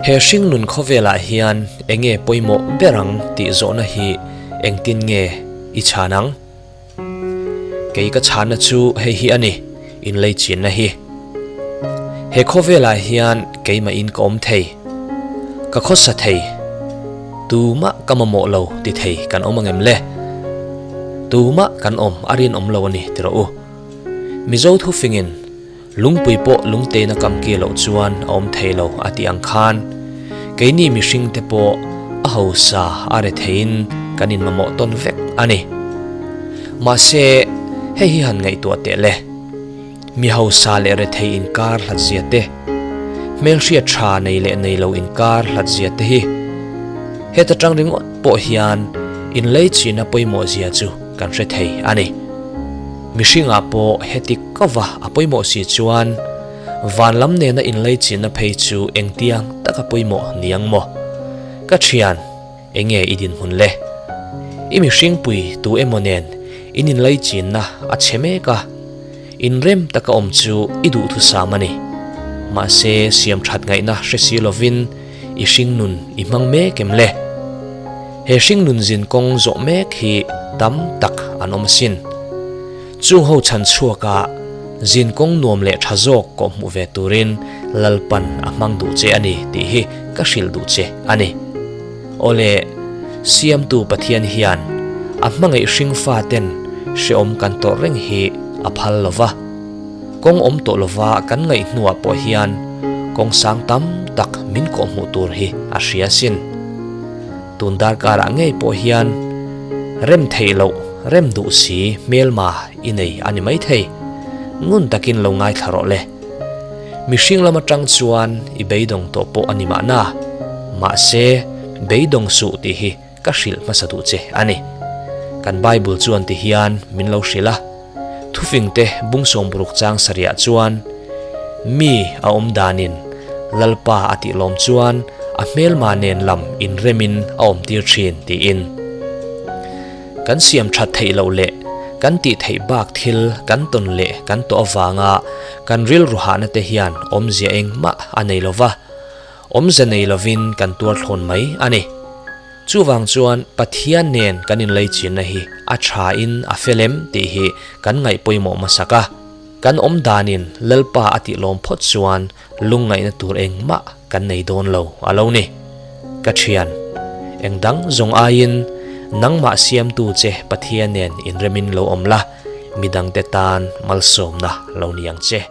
He hringnun khawvelah hian enge pawimawh ber ang tih zawhna hi engtin nge i chhan ang? Kei ka chhanna chu hei hi a ni, inleichinna hi. He khawvelah hian keimahin ka awm thei, ka khawsa thei, tumah ka mamawh lo ti thei kan awm angem le? Tumah kan awm a rinawm lo a ni ti rawh u. Mizo thufingin Lungpui pawh lungtein a kam ki loh chuan a awm thei lo a tih ang khan, keini mihring te pawh a hausa a re theiin kan inmamawh tawn vek a ni. Mahse, hei hi han ngaihtuah teh le. Mi hausa leh rethei inkar hlat zia te, hmelhriat tha nei leh nei lo inkar hlat zia te hi heta tang ringawt pawh hian inleichina pawimawh zia chu kan hre thei a ni. Mihringah pawh heti kova a pawimawh si chuan van lam nena inleichinna phei chu engtiang taka pawimawh ni ang maw? Ka thian, enge i dinhmun le? I mihringpui tu emaw nen in inleichinna a chhe mek a, inrem taka awm chu i duhthusam a ni. Mahse, siam that ngaihna hre si lovin i hringnun i hmang mek em le? He hringnun zin kawng zawh mek hi tam tak an awm asin. Chung ho chhan chhuaka zin kawng nuam leh tha zawk kawh hmuh ve turin Lalpan a hmang duh che a ni tih hi ka hrilh duh che a ni. Awle, Siamtu Pathian hian a hmangaih hringfa ten hreawm kan tawrh reng hi a phal lo va. Kawng awm tawh lova kan ngaih hnuah pawh hian kawng sang tam tak min kawhhmuh tur hi a hria sin. Tun darkarah ngei pawh hian rem theih loh, rem duh si hmelma i nei a ni maithei. Ngun takin lo ngaithla rawh le. Mihring lam atang chuan i beidawng tawh pawh a ni mahna. Mahse, beidawng suh tih hi ka hrilh hmasa duh che a ni. Kan Bible chuan ti hian min lo hrilh a, Thufingte bungsawmburuk chang sarihah chuan, Mi a awm danin Lalpa a tih lawm chuan a hmelma nen lam inremin a awmtir thin tiin. Kan siam that theih loh leh kan tih theih bak thil kan tawn leh kan tawh avanga kan rilru hahna te hian awmzia engmah a nei lova, awmze nei lovin kan tuar thlawn mai a ni. Chuvang chuan Pathian nen kan inleichinna hi a thain a fel em tih hi kan ngaih pawimawh hmasak a. Kan awm danin Lalpa a tih lawm phawt chuan lungngaihna tur engmah kan nei dawn lo a lo ni. Ka thian, eng dang zawng aiin nangmah siamtu che Pathian nen inremin lo awm la, midangte tan malsawmna lo ni ang che.